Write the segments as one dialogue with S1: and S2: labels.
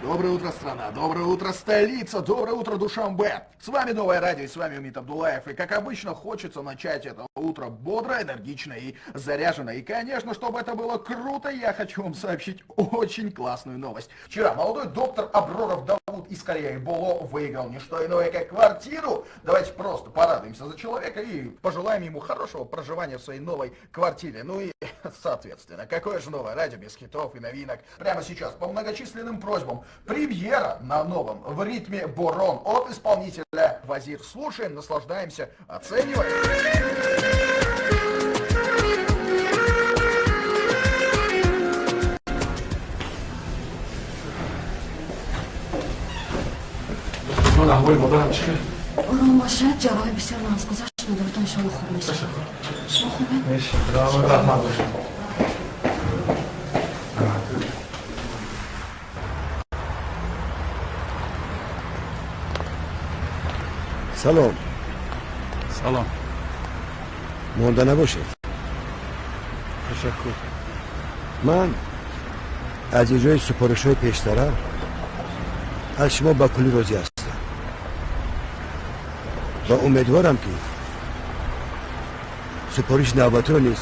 S1: Доброе утро, страна! Доброе утро, столица! Доброе утро, Душанбе! С вами Новое Радио и с вами Умид Абдулаев. И, как обычно, хочется начать это утро бодро, энергично и заряженно. И, конечно, чтобы это было круто, я хочу вам сообщить очень классную новость. Вчера молодой доктор Аброров Давуд из Кореи Боло выиграл не что иное, как квартиру. Давайте просто порадуемся за человека и пожелаем ему хорошего проживания в своей новой квартире. Ну и, соответственно, какое же новое радио без хитов и новинок? Прямо сейчас, по многочисленным просьбам, премьера на новом в ритме Борон от исполнителя Вазир. Слушаем, наслаждаемся, оцениваем.
S2: Ҷон, аҳволи модарам чӣ хел?
S3: Ором бошад, ҷарроҳӣ бисёр нағз гузашт, модаратон иншоалло хуб мешавад. Шумо хубед?
S2: Раҳмат бошад.
S4: Салом.
S2: Салом.
S4: Монда набошед.
S2: Ташаккур.
S4: Ман аз иҷрои супоришҳои пештара аз шумо ба куллӣ розӣ ҳастам ва умедворам, ки супориши навбатиро низ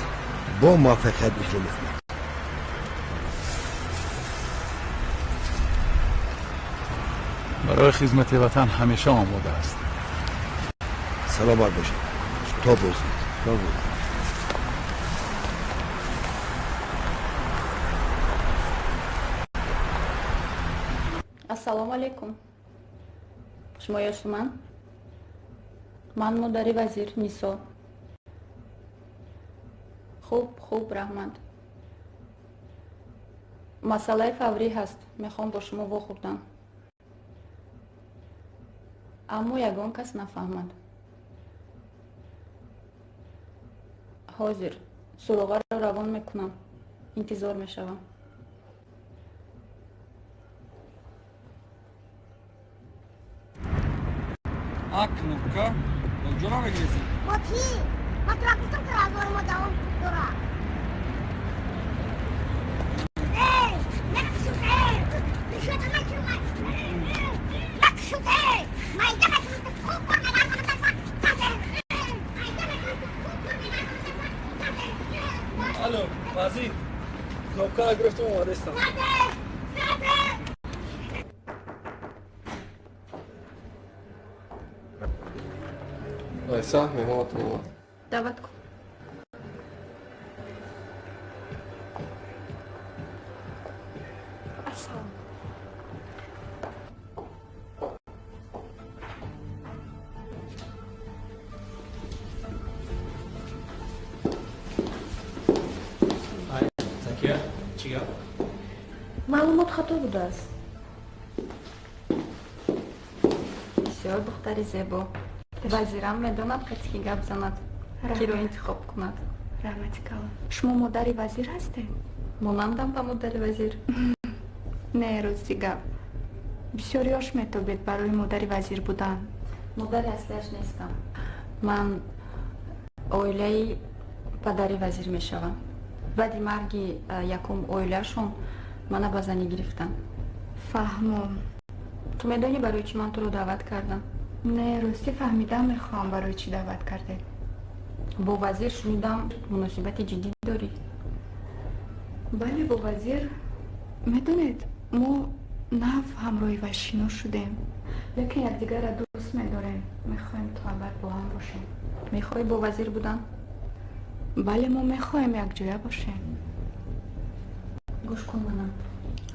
S4: бо муваффақият иҷро мекунед.
S2: Барои хизмати ватан ҳамеша омода аст.
S4: Саломат бошед, то боздид.
S2: То боздид.
S5: Ассалому алайкум, шумо Ёсуман? Ман модари Вазир Нисо. Хуб, хуб, раҳмат. Масъалаи фаврӣ ҳаст, мехоҳам бо шумо вохӯрдан, аммо ягон кас нафаҳмад. Ҳозир суроғаро равон мекунам, интизор мешавам.
S6: А кнопка ҷо намегирезӣ?
S7: Бо чӣ? Ман тура гуфтам, ки разговори мо давом дорад. Эй, накшуд, эй! Нишота накунай! Накшуд, эй! Майда накунад, хуб кор мекунад. Майда накунад, хуб кор мекунад.
S6: Алло, Вазир, кнопкаро гирифтам, омадастам.
S7: Саде!
S8: Раиса, меҳмонатон омад.
S5: Даъват кун.
S3: Ассалом.
S6: Закия, чӣ гап?
S3: Маълумот хато будааст.
S5: Бисёр духтари зебо. Вазирам медонад, касе ки гап занад, киро интихоб кунад.
S3: Раҳмати калон. Шумо модари Вазир ҳастед?
S5: Монандам ба модари Вазир?
S3: Не, рости гап, бисёр ёш метобед барои модари Вазир будан.
S5: Модари аслиаш нестам. Ман оилаи падари Вазир мешавам. Баъди марги якум оилаашон мана ба занӣ гирифтанд.
S3: Фаҳмом.
S5: Ту медонӣ, барои чӣ ман туро даъват кардам?
S3: Не, ростӣ, фаҳмидам мехоҳам, барои чӣ даъват кардед.
S5: Бо Вазир, шунидам, муносибати ҷиддӣ дорӣ.
S3: Бале, бо Вазир, медонед, мо нав ҳамроҳи вай шинос шудем, лекин якдигарро дӯст медорем, мехоҳем то абад бо ҳам бошем.
S5: Мехоҳӣ бо Вазир будан?
S3: Бале, мо мехоҳем якҷоя бошем.
S5: Гӯш кун манам,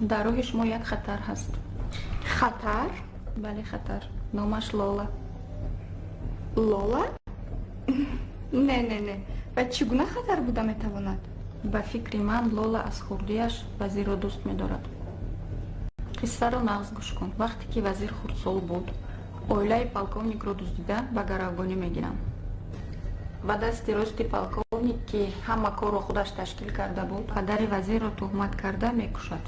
S5: дар роҳи шумо як хатар ҳаст.
S3: Хатар?
S5: Бале, хатар. Номаш Лола.
S3: Лола? Не, не, не, ва чӣ гуна хатар буда метавонад?
S5: Ба фикри ман, Лола аз хурдиаш Вазирро дӯст медорад. Қиссаро нағз гӯш кун. Вақте ки Вазир хурдсол буд, оилаи полковникро дуздида ба гаравгонӣ мегиранд ва дасти рости полковник, ки ҳама корро худаш ташкил карда буд, падари Вазирро туҳмат карда мекушад.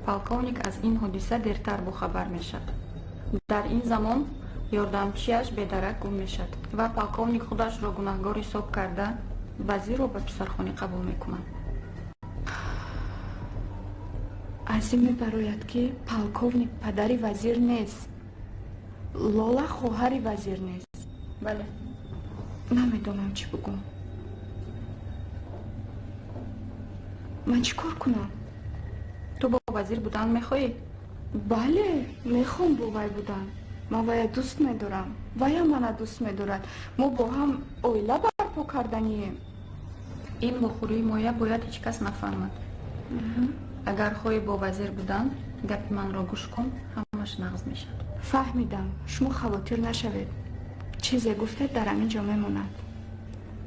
S5: Полковник аз ин ҳодиса дертар бохабар мешавад. Дар ин замон ёрдамчиаш бедарак гум мешавад ва полковник худашро гунаҳгор ҳисоб карда, Вазирро ба писархонӣ қабул мекунад.
S3: Аз ин мебарояд, ки полковник падари вазир нест, Лола хоҳари вазир нест.
S5: Бале.
S3: Намедонам, чӣ бугӯм. Ман чӣ кор кунам?
S5: Ту бо вазир будан мехоҳӣ?
S3: Бале, мехоҳам бо вай будан. Ман вая дӯст медорам, ваям мана дӯст медорад. Мо бо ҳам оила барпо карданием.
S5: Ин вохӯрии моя бояд ҳеҷ кас нафаҳмад. Агар хоҳӣ бо вазир будан, гапи манро гӯш кун, ҳамаш нағз мешавад.
S3: Фаҳмидам, шумо хавотир нашавед. Чизе гуфтед, дар ҳамин ҷо мемонад.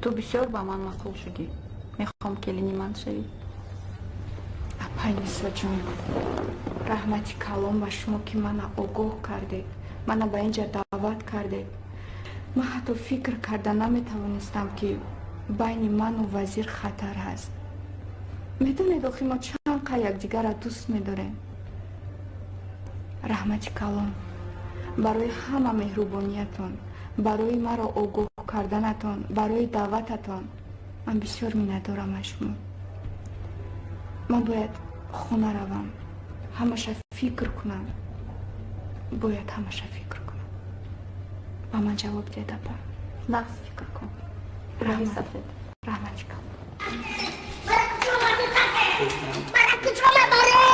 S5: Ту бисёр ба ман маъқул шудӣ, мехоҳам келини ман шавӣ.
S3: Апай Нисоҷон, раҳмати калом ба шумо, ки мана огоҳ кардед, мана ба ин ҷа даъват кардед. Ман ҳатто фикр карда наметавонистам, ки байни ману вазир хатар ҳаст. Медонед, охи мо чанд қадр якдигарро дӯст медорем. Раҳмати калом барои ҳама меҳрубониятон, барои маро огоҳ карданатон, барои даъвататон. Ман бисёр миннатдорам аз шумо. Ман бояд хона равам, ҳамаша фикр кунам. Бояд ҳамаша фикр кунам. Ба ман ҷавоб диҳед, апа.
S5: Нағз фикр кун. Роҳи сафед.
S3: Раҳмати калом.
S7: Мара куҷо мардӣ, мара куҷо мебарӣ?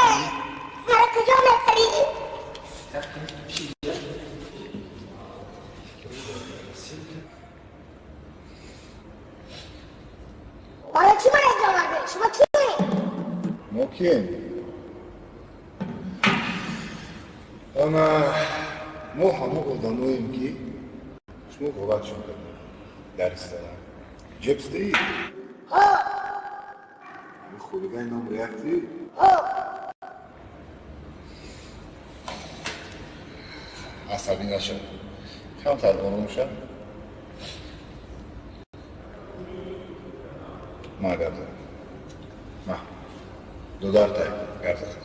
S7: Мара куҷо мебарӣ? Барои чӣ мара инҷо овардӣ? Шумо кӣ?
S9: Мо кием? Ана мо ҳамон одамоем, ки шумо ғолатшон кардем дар ресторан. Ҷебстеи?
S7: Ҳо.
S9: Хулигани ном реакти?
S7: Ҳо.
S9: Асабӣ нашав, камтар ором шав. Ма гап задам. Ма дудартай гап задам.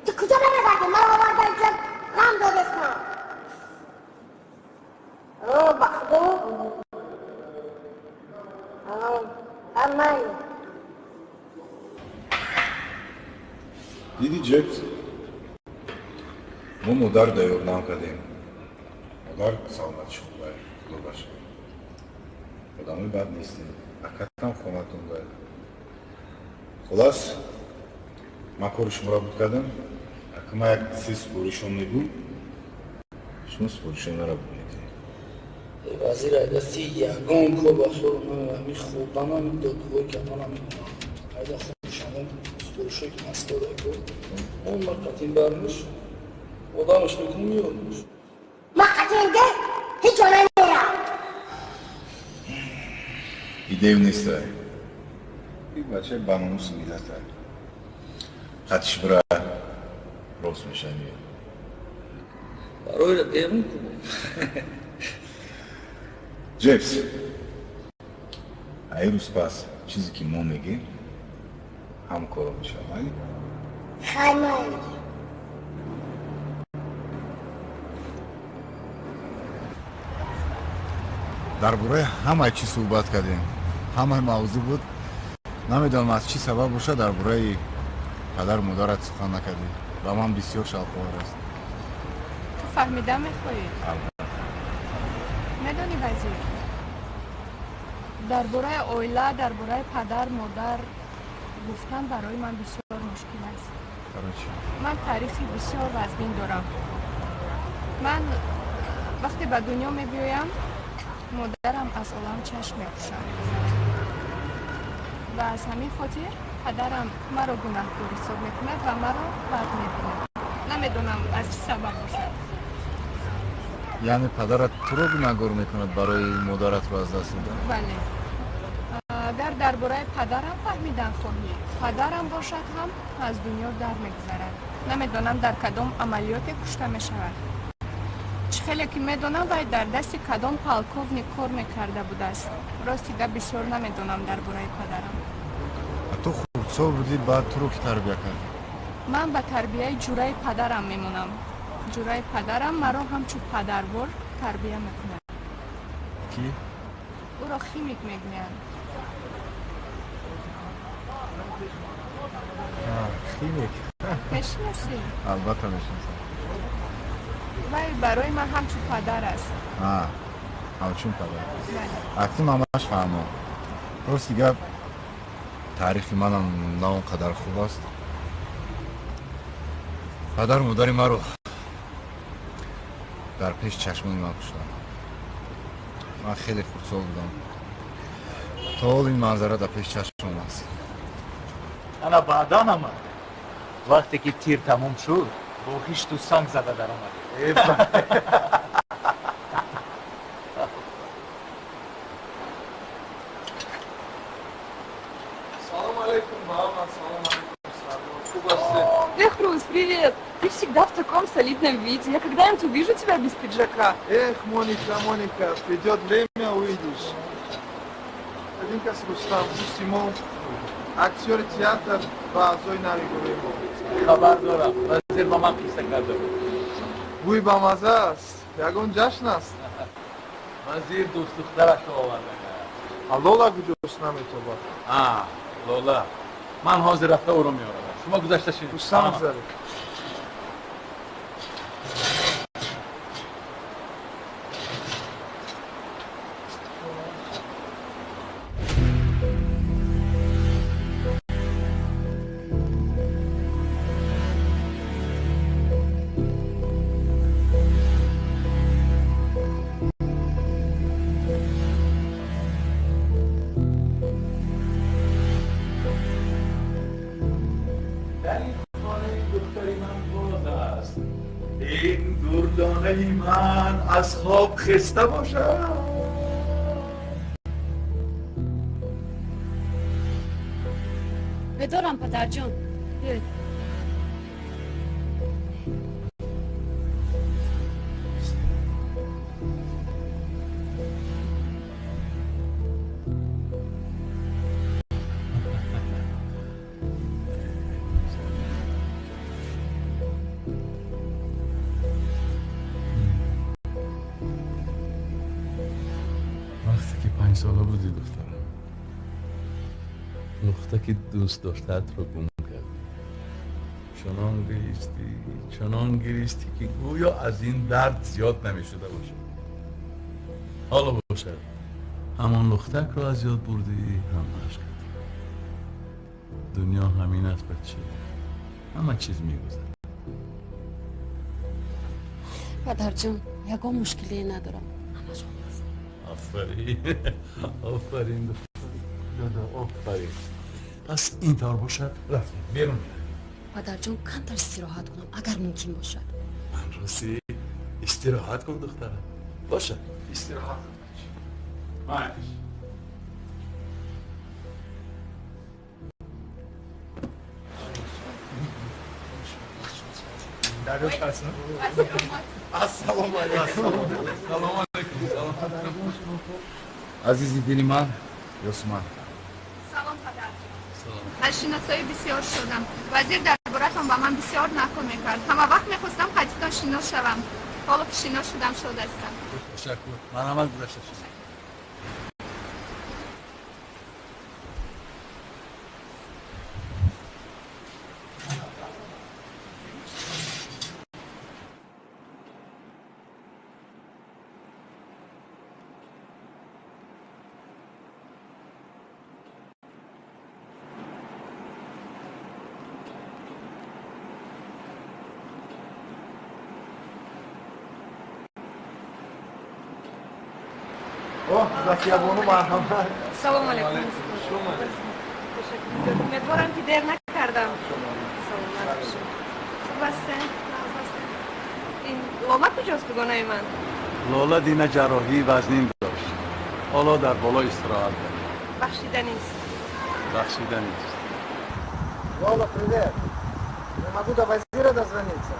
S7: Ту куҷо мебардӣ? Маро оварда инҷо ғам додестам. О, ба худо. Амай.
S9: Диди, Ҷебс, мо модар да ёрдам кардем. Модар саломатиш хубай, худо башад. Одамои бад нестем. Акатам хонатон да. Хулас, ман кори шуморо буд кардам. Ака ман як се супоришон мегӯм, шумо супоришонро буд мекунед.
S6: Вазир, айдасти ягон кор ба хиёлам намеояд. Ҳамин хӯрданам, додгоҳи карданам мемонам. Айда худшамон супоришое ки Москва дако, он ма қатин бармиш, одамаш мекунем, меёрмиш.
S7: Ма қатин де ҳеҷ ҷо намерам.
S9: Идею нестай. Ин бача ба номуси миллатай. Қатиш бира, рост меша, меёд.
S6: Барои берун кунем.
S9: Ҷебс, аи рӯз пас чизе ки мо мегем, ҳам коро мешавад, майли?
S7: Хай, майли.
S9: Дар бораи ҳамаи чиз суҳбат кардем, ҳамаи мавзӯъ буд. Намедонам, аз чӣ сабаб бошад, дар бораи падару модарат сухан накардӣ. Ба ман бисёр шавқовар аст.
S3: Ту фаҳмида мехоҳӣ? Медонӣ, вазир, дар бораи оила, дар бораи падар модар гуфтан барои ман бисёр мушкил аст. Ман таърихи бисёр вазмин дорам. Ман вақте ба дунё мебиёям, модарам аз олам чашм мепӯшад ва аз ҳамин хотир падарам маро гунаҳкор ҳисоб мекунад ва маро бад мебинад. Намедонам, аз чӣ сабаб бошад.
S9: Яъне падарат туро гунаҳгор мекунад барои модаратро аз даст додан?
S3: Бале. Агар дар бораи падарам фаҳмидан хоҳӣ, падарам бошад ҳам аз дунё дар мегузарад. Намедонам, дар кадом амалиёте кушта мешавад. Чӣ хеле ки медонам, вай дар дасти кадом полковник кор мекарда будааст. Рости гап, бисёр намедонам дар бораи падарам.
S9: А ту хурдсол будӣ, баъд туро ки тарбия кард?
S3: Ман ба тарбияи ҷураи падарам мемонам. Ҷураи падарам маро ҳамчун падарвор тарбия мекунад.
S9: Кӣ?
S3: Ӯро Химик мегӯянд.
S9: Химик.
S3: Мешинасӣ?
S9: Албатта мешинасам.
S3: Вай барои ман ҳамчун падар аст.
S9: Ҳамчун падар. Акнун ҳамаш фаҳмом. Рости гап, таърихи манам на он қадар хуб аст. Падару модари маро дар пеши чашмони ман куштанд. Ман хеле хурдсол будам. То ҳол ин манзара дар пеши чашмам аст.
S10: Ана баъдан омад. Вақте ки тир тамом шуд, бо хишту санг зада даромад.
S8: Салом алейкум, мама, салом алейкум, сардор. Хуб ҳастед?
S3: Бехруз, привет! Ты всегда в таком солидном виде. Я когда-нибудь увижу тебя без пиджака?
S8: Эх, Моника, Моника, придет время, увидишь. Один кас Рустам, дӯсти мо, актёри театр ва аъзои нави гурӯҳи мо.
S10: Хабар дорам, вазир ба ман қисса карда буд.
S8: Бӯи бамаза аст, ягон ҷашн аст?
S10: Вазир дӯстдухтарашро оварда.
S8: А Лола куҷост, наметобад?
S2: Лола, ман ҳозир рафта ӯро меорам. Шумо гузашта шинед.
S8: Рустам Зариф.
S10: در این خانه دختری من باز است. این دردانه من از خواب خسته باشد.
S11: Бедорам, падарҷон. Биёед.
S2: Вақте ки 5 сола будӣ, духтарам, лухтаки дӯст доштаатро гум кардӣ, чунон гиристӣ, чунон гиристӣ, ки гӯё аз ин дард зиёд намешуда бошад. Ҳоло бошад, ҳамон лухтакро аз ёд бурдӣ, ҳам ашкатро. Дунё ҳамин аст, бача, ҳама чиз мегузарад.
S11: Падарҷон, ягон мушкилие надорам, ҳамаш хуб аст.
S2: Офарин, офарин, духтарам, офарин. Пас ин тавр бошад, рафтем, берун меравем.
S11: Падарҷон, камтар истироҳат кунам, агар мумкин бошад.
S2: Ман рости, истироҳат кун, духтарам. Бошад, истироҳат кун. Майш.
S1: Ассалому алейкум.
S2: Салому алейкум, салом.
S9: Азизи дили ман, Ёсуман.
S3: Салом, падарҷон. Аз шиносоӣ бисёр шудам. Вазир дар боратон ба ман бисёр нақл мекард. Ҳама вақт мехостам қатитон шинос шавам. Ҳоло ки шинос шудам, шод ҳастам.
S2: Ташаккур, марҳамат, гузашта шуд.
S8: О, Закиябону, марҳамат.
S3: Салому алейкум. Умедворам, ки дер накардам. Саломат бошед. Хуб ҳастед? Нағз ҳастед? Ин Лола куҷост, дугонаи ман?
S2: Лола дина ҷарроҳии вазнин дошт, ҳоло дар боло истироҳат кард.
S3: Бахшида нест.
S2: Бахшида нест.
S12: Лола, привет. Не могу до Вазира дозвониться.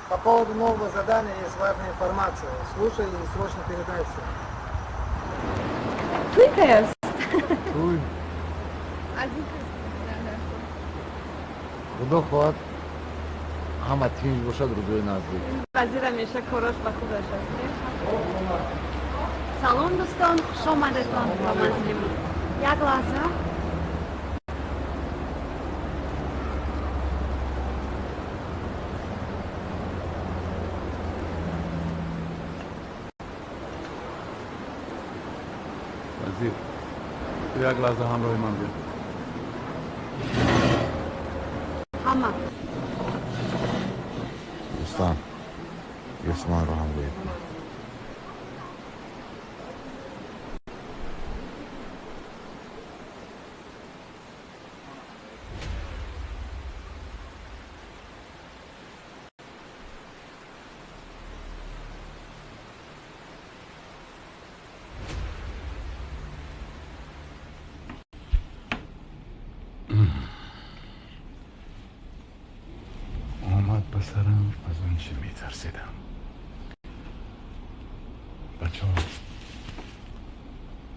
S12: По поводу нового задания есть важная информация. Слушай и срочно передай всем.
S3: Туй кай аст?
S9: Туй.
S3: Аз ин кас дар кор.
S9: Худо хоҳад, ҳама тинҷ бошад, рӯзои наздик.
S3: Вазир ҳамеша кораш ба худаш аст, не?
S7: Салом, дӯстон, хуш омадетон ба манзили мо. Як лаҳза.
S2: Вазир, ту як лаҳза ҳамроҳи ман биё.
S11: Ҳама.
S9: Рустам, Юсманро ҳамроҳӣ кун.
S2: Омад ба сарам аз он чӣ метарсидам. Бачаҳо,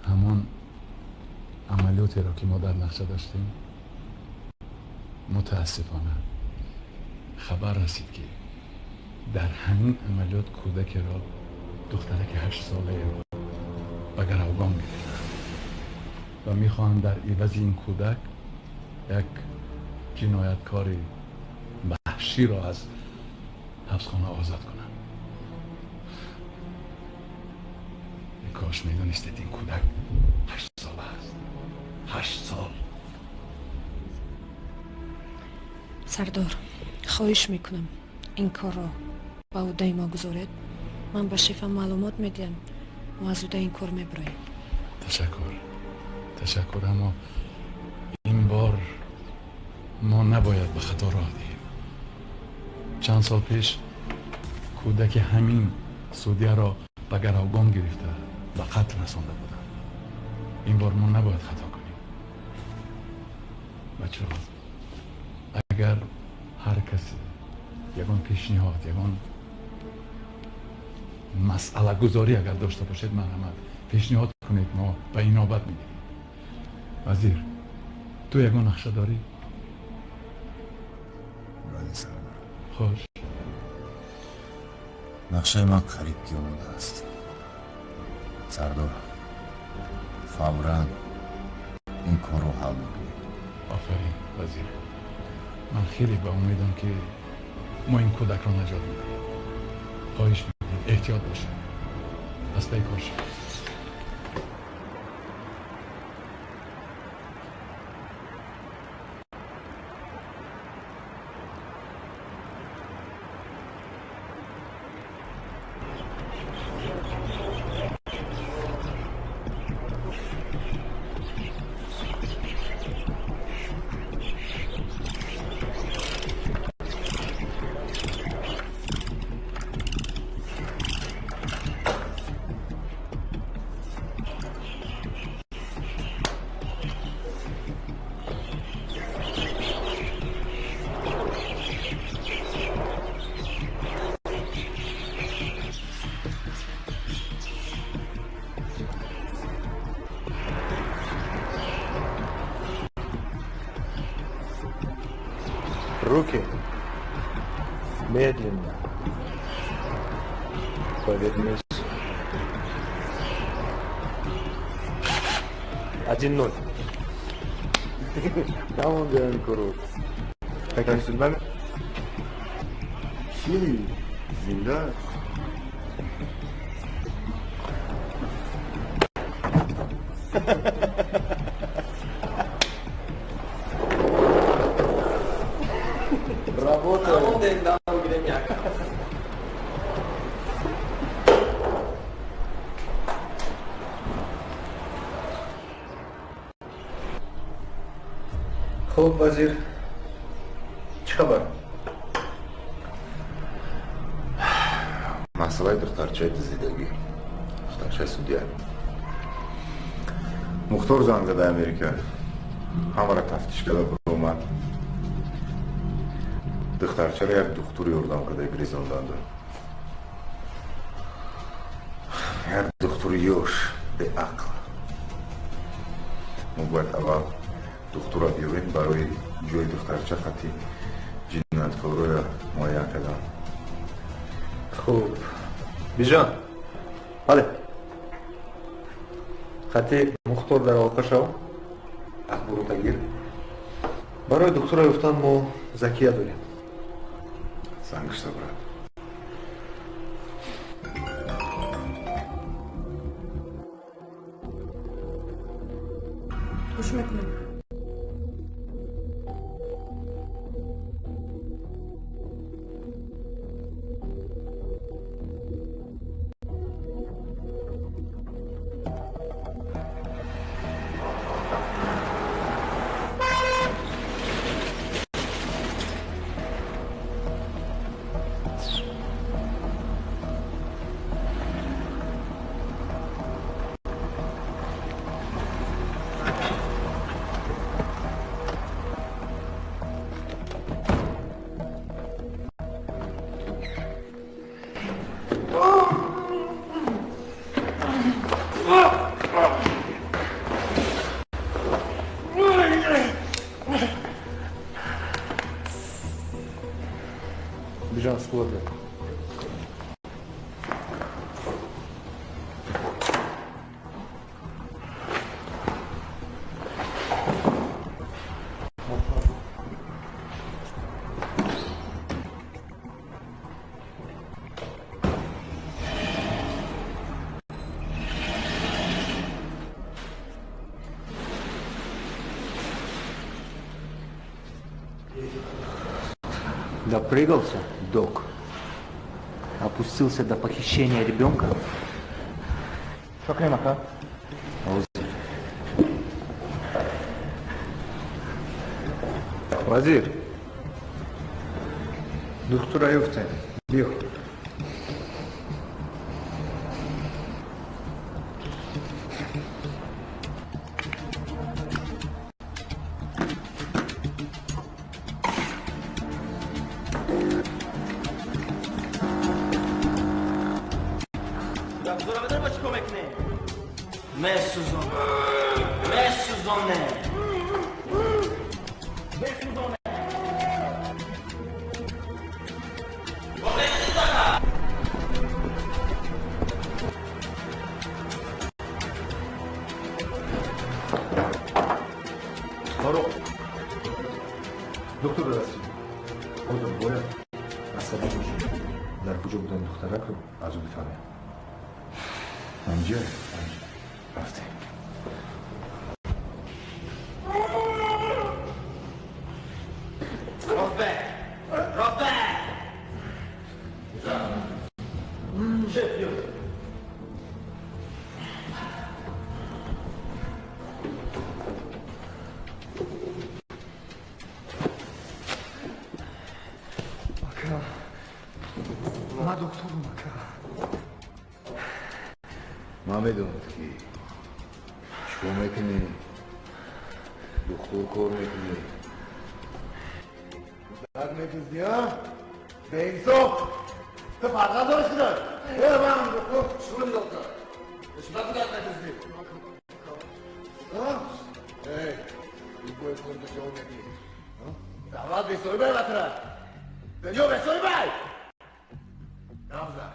S2: ҳамон амалиётеро ки мо дар нақша доштем, мутаассифона хабар расид, ки дар ҳамин амалиёт кӯдакеро, духтараки 8-солаеро ба гаравгон гирифтанд ва мехоҳанд дар ивази ин кӯдак як ҷинояткори ваҳширо аз ҳабсхона озод кунанд. Кош медонистед, ин кӯдак 8-сола аст. 8 сол.
S11: Сардор, хоҳиш мекунам, ин корро ба ӯҳдаи мо гузоред. Ман ба шефам маълумот медиҳам, мо аз ӯҳдаи ин кор мебироем.
S2: Ташаккур, ташаккур, аммо ин бор мо набояд ба хато роҳ диҳем. Чанд сол пеш кӯдаки ҳамин судияро ба гаравгон гирифта, ба қатл расонда буданд. Ин бор мо набояд хато кунем. Бачаҳо, агар ҳар касе ягон пешниҳод, ягон масъалагузорӣ агар дошта бошед, марҳамат, пешниҳод кунед, мо ба инобат мегирем. Вазир, ту ягон нақша дорӣ?
S9: Бале, сардор.
S2: Хуш.
S9: Нақшаи ман қариб ки омода аст, сардор. Фавран ин корро ҳал мекунем.
S2: Офарин, вазир. Ман хеле ба умедам, ки мо ин кӯдакро наҷот медиҳем. Хоҳиш мекунем, эҳтиёт бошед. Пас ба кор шавед.
S8: Руки. Медленно. Повернись. 1-0.
S9: Тамом куру.
S8: Как
S9: Кӣ зинда аст?
S8: Работаем.
S6: Ҳамон як.
S8: Хуб, вазир, чӣ хабар?
S9: Масъалаи духтарчаи дуздидагӣ, духтарчаи судья. Мухтор занг зада Америка, ҳамаро тафтиш карда буромад. Духтарчаро як духтур ёрдам карда гирезонданда, як духтури ёш, беақл. Мо бояд аввал духтурро биёрем барои ҷои духтарча хати ҷинояткорро муайян кардан.
S8: Хуб, Бижон. Бале, хати мухтор дар алоқа шав, ахборота гир. Барои духтура ёфтан мо Закия дорем.
S9: Зангшта, брат.
S11: Гӯш мекунам.
S9: Бижан, стула бия.
S13: Допрыгался, док. Опустился до похищения ребенка.
S12: Чокрем, ака.
S13: Ҳозир.
S9: Вазир. Духтура ёфтем. Биё.
S14: Гапзора медонӣ бо чӣ кор мекунем? Месӯзон. Месӯзоне. Месӯзоне.
S9: Баро. Доктор расид. Ҳозир бояд асабӣ бошед. Дар куҷо будани духтаракро аз ӯ бифаҳмем. Анҷа, анҷа. Рафтем.
S14: Робе! Робе! Шеф, биё.
S6: Ака, ман духтурам, ака.
S9: Ман медонам, ки чикор мекунӣ, духтур кор мекунӣ. Дард медуздӣ, а? Беинсоф! Ту фарзанд дорӣ худат? Э, ман духтур шуро нигоҳ кар. Шума кудак медуздӣ? А? Эй, любой кор ҷавоб медиҳӣ. Давлат бесоҳибай ватра. Дунё бесоҳибай! Гавза.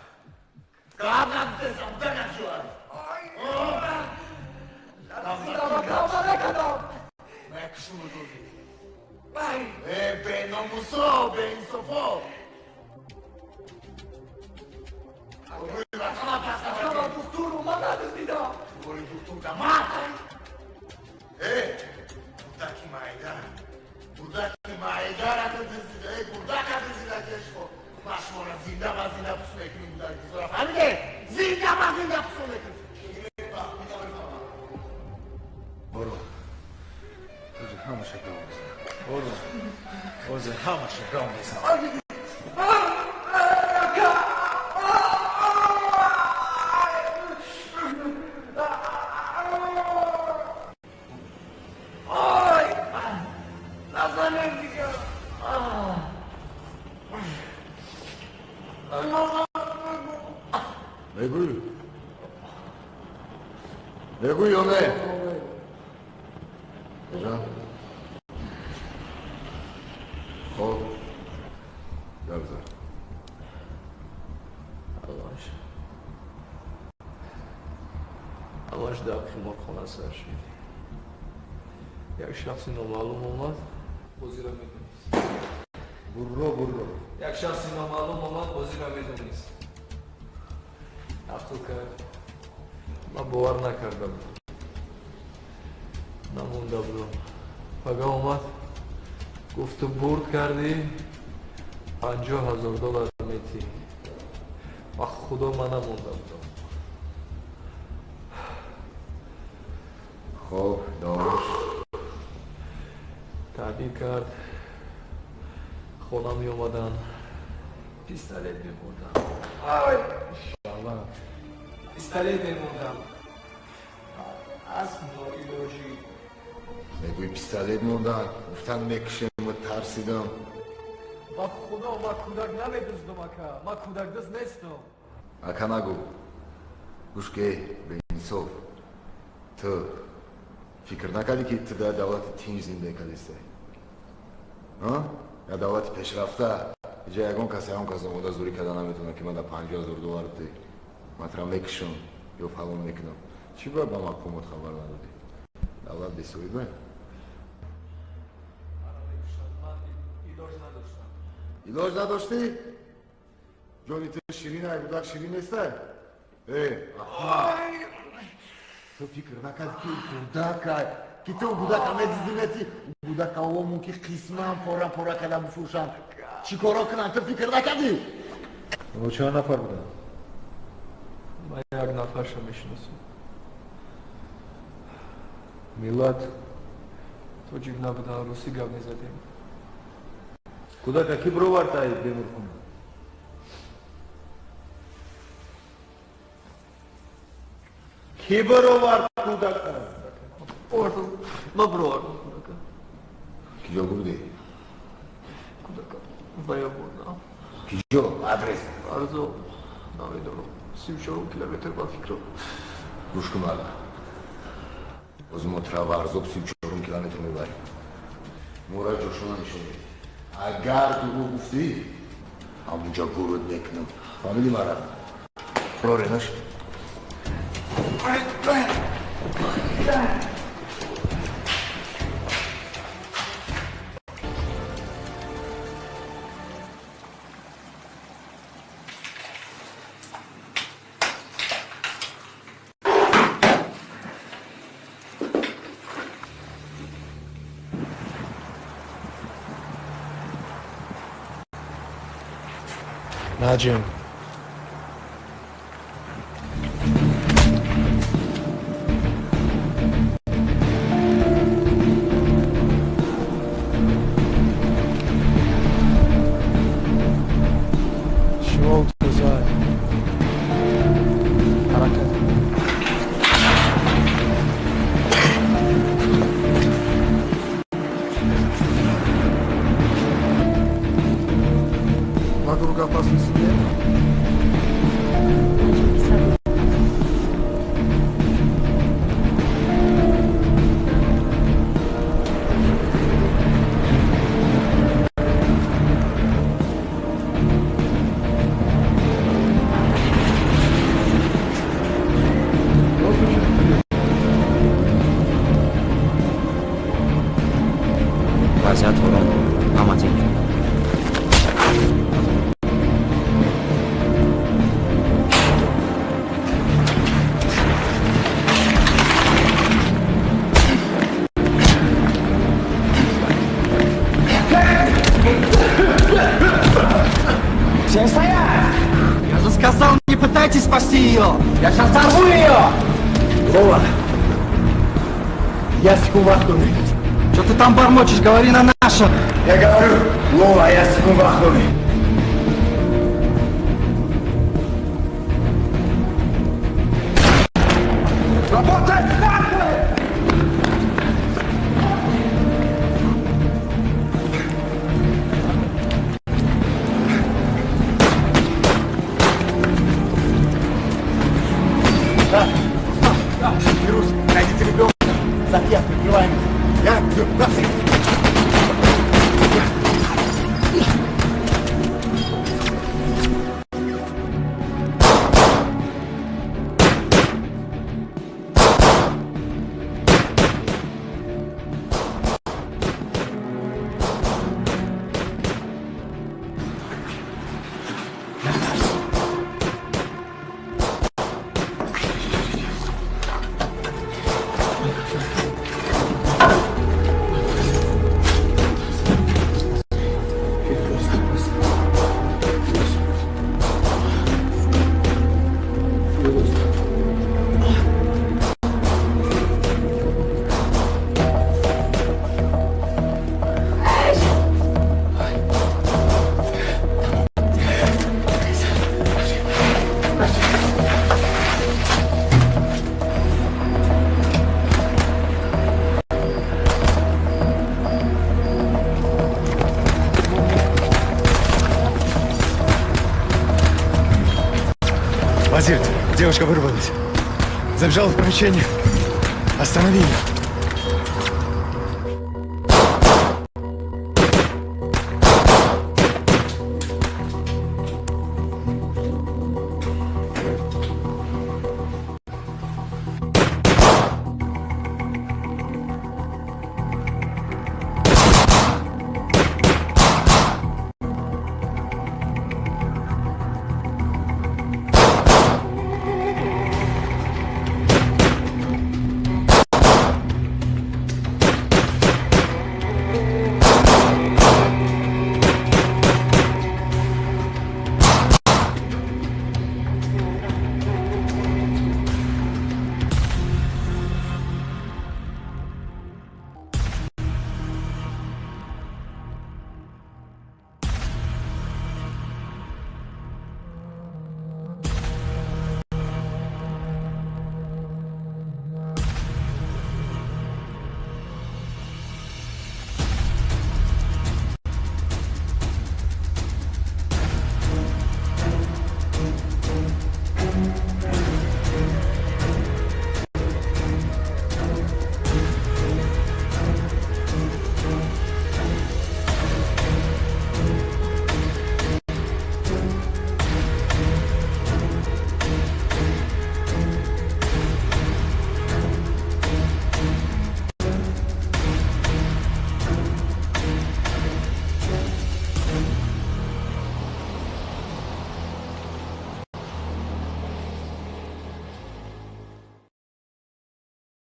S9: Гавза десам, дагашуар. Э, беномусо, беинсофо!
S6: Духтуру ман надуздидам.
S9: Э, гурдаки майда, гурдаки майдара дуздида, э, гурдака дуздида кешко. Ма шуморо зинда ба зинда пусу мекунем, гурдаки зора. Фаҳмиде? Зинда ба зинда пусу мекунем. Боро. Ҳозир ҳамаша гав мезанам. Боро. Ҳозир ҳамаша гав мезанам.
S6: Ой, назанем дига.
S9: Мегӯй. Мегӯй ё не? Бижан. Хоб. Гап зан.
S2: Ҳамаш ҳамаш дар қиморхона сар шуд. Як шахси номаълум омад, бозиро медонист.
S9: Бурро, бурро.
S2: Як шахси номаълум омад, бозиро медонист. Нақл кард. Ман бовар накарда будам.
S15: Намонда будам. Пага омад, гуфт, ту бурд кардӣ, 50 000 доллар метӣ. Ба худо, ман намонда будам.
S9: Хоб, давомаш?
S15: Таҳдид кард, хона меомаданд, пистолет мебурдам. Пистолет мемондам аз ноилоҷӣ.
S9: Мегӯи, пистолет мондан, гуфтан, мекушем, тарсидам.
S15: Ба худо, ман кӯдак намедуздум, ака, ман кӯдакдузд нестам.
S9: Ака нагӯ. Гӯш ке, беинсоф, ту фикр накардӣ, ки ту дар давлати тинҷ зиндагӣ кардистай, я давлати пешрафта? Иҷа ягон кас, ягон кас омода зурӣ карда наметавонад, ки ман да 50 000 доллар бидӣ, ман тура мекушам ё фалон мекунам. Чӣ бояд ба мақомот хабар надодӣ? Давлат бесоҳиба?
S15: Илоҷ надоштам.
S9: Илоҷ надоштӣ? Ҷони ту ширин, ай гудак ширин нестай? Э, ту фикр накардӣ, ки гудакай, ки ту гудака медиздӣ, мети гудака мумкин қисман пора пора карда бифурӯшанд, чӣ коро кунанд? Ту фикр накардӣ?
S10: Онҳо чанд нафар буданд?
S15: Ман як нафарша мешиносам.
S10: Миллат?
S15: Тоҷик набуданд, русӣ гап мезадем.
S10: Кӯдака кӣ бировард ай беморхона? Кӣ бировард кӯдака?
S15: Ман бировардам кӯдака.
S9: Киҷо бурдӣ?
S15: Кӯдака вая бурдам.
S9: Киҷо, адрес?
S15: Арзо, намедонам, 34 километр, ба фикрам.
S9: Гӯш кун, ага, боз мо тура Варзоб 34-ум километр мебарем, мора ҷошона нишон медиҳ. Агар дурӯғ гуфтӣ, ҳамунҷа гурӯд мекунам. Фаҳмидӣ мара? Роренаш.
S8: Наҷим. Шумо тоза ҳаракат.
S12: Вокруг опасности нет?
S11: Наҷим писар.
S13: Вазъият ором, ҳама тинҷ.
S14: Всем стоять! Я же сказал, не пытайтесь спасти ее! Я сейчас взорву ее!
S4: Лола, я секунд.
S14: Что ты там бормочешь? Говори на нашем!
S4: Я говорю, Лола, я секунд.
S14: Работать нахуй!
S4: Да, да, Фирус, найдите ребенка. София, прикрываем. Я, на.
S16: Вазир, девушка вырвалась. Забежала в помещение. Останови ее.